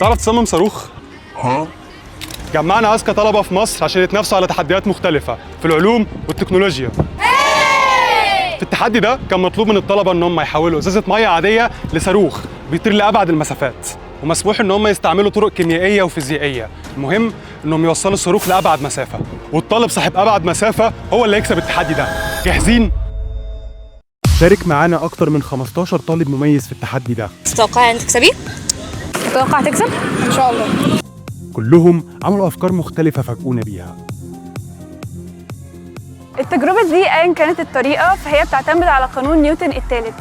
تعرف تصمم صاروخ؟ ها؟ جمعنا اذكى طلبه في مصر عشان يتنافسوا على تحديات مختلفة في العلوم والتكنولوجيا. في التحدي ده كان مطلوب من الطلبة ان هم يحولوا ازازة مية عادية لصاروخ بيطير لابعد المسافات، ومسموح ان هم يستعملوا طرق كيميائية وفيزيائيه، المهم انهم يوصلوا الصاروخ لابعد مسافة، والطالب صاحب ابعد مسافة هو اللي يكسب التحدي ده. جاهزين؟ شارك معانا اكتر من 15 طالب مميز في التحدي ده. تتوقعي ان تكسبي؟ تتوقع تكسب؟ ان شاء الله. كلهم عملوا افكار مختلفة فاجئونا بيها. التجربة دي ايا كانت الطريقة فهي بتعتمد على قانون نيوتن الثالث.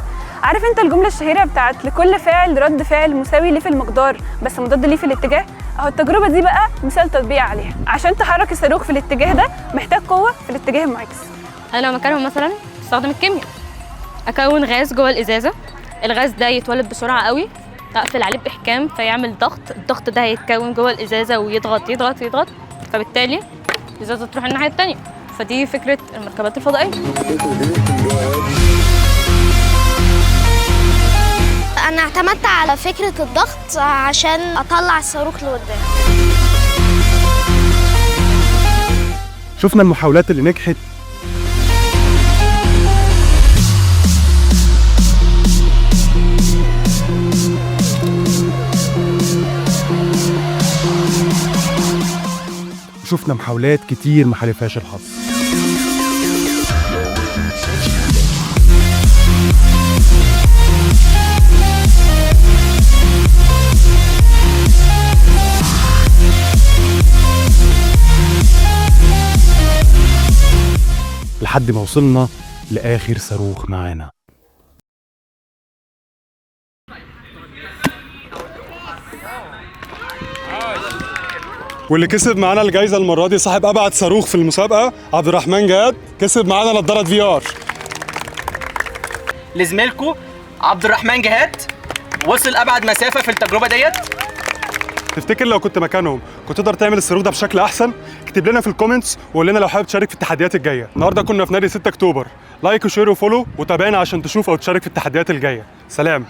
عارف انت الجملة الشهيرة بتاعت لكل فاعل رد فعل مساوي ليه في المقدار بس مضاد ليه في الاتجاه؟ اهو التجربة دي بقى مثال تطبيق عليها. عشان تحرك الصاروخ في الاتجاه ده محتاج قوة في الاتجاه المعاكس. انا لو مكانهم مثلا استخدم الكيمياء، اكون غاز جوه الازازه، الغاز ده يتولد بسرعة قوي، اقفل عليه باحكام فيعمل ضغط، الضغط ده هيتكون جوه الازازه ويضغط يضغط يضغط، فبالتالي الازازه تروح الناحية الثانية. فدي فكرة المركبات الفضائية. انا اعتمدت على فكرة الضغط عشان اطلع الصاروخ لقدام. شفنا المحاولات اللي نجحت وشفنا محاولات كتير ما حالفهاش الحظ. لحد ما وصلنا لآخر صاروخ معانا. واللي كسب معانا الجايزة المرة دي صاحب أبعد صاروخ في المسابقة عبد الرحمن جاد، كسب معانا نظارة VR. لزميلكو عبد الرحمن جهاد وصل ابعد مسافة في التجربة ديت. تفتكر لو كنت مكانهم كنت تقدر تعمل الصاروخ ده بشكل احسن؟ اكتب لنا في ال comments وقول لنا لو حابب تشارك في التحديات الجاية. النهارده كنا في نادي 6 اكتوبر. like و share و follow وتابعنا عشان تشوف او تشارك في التحديات الجاية. سلام.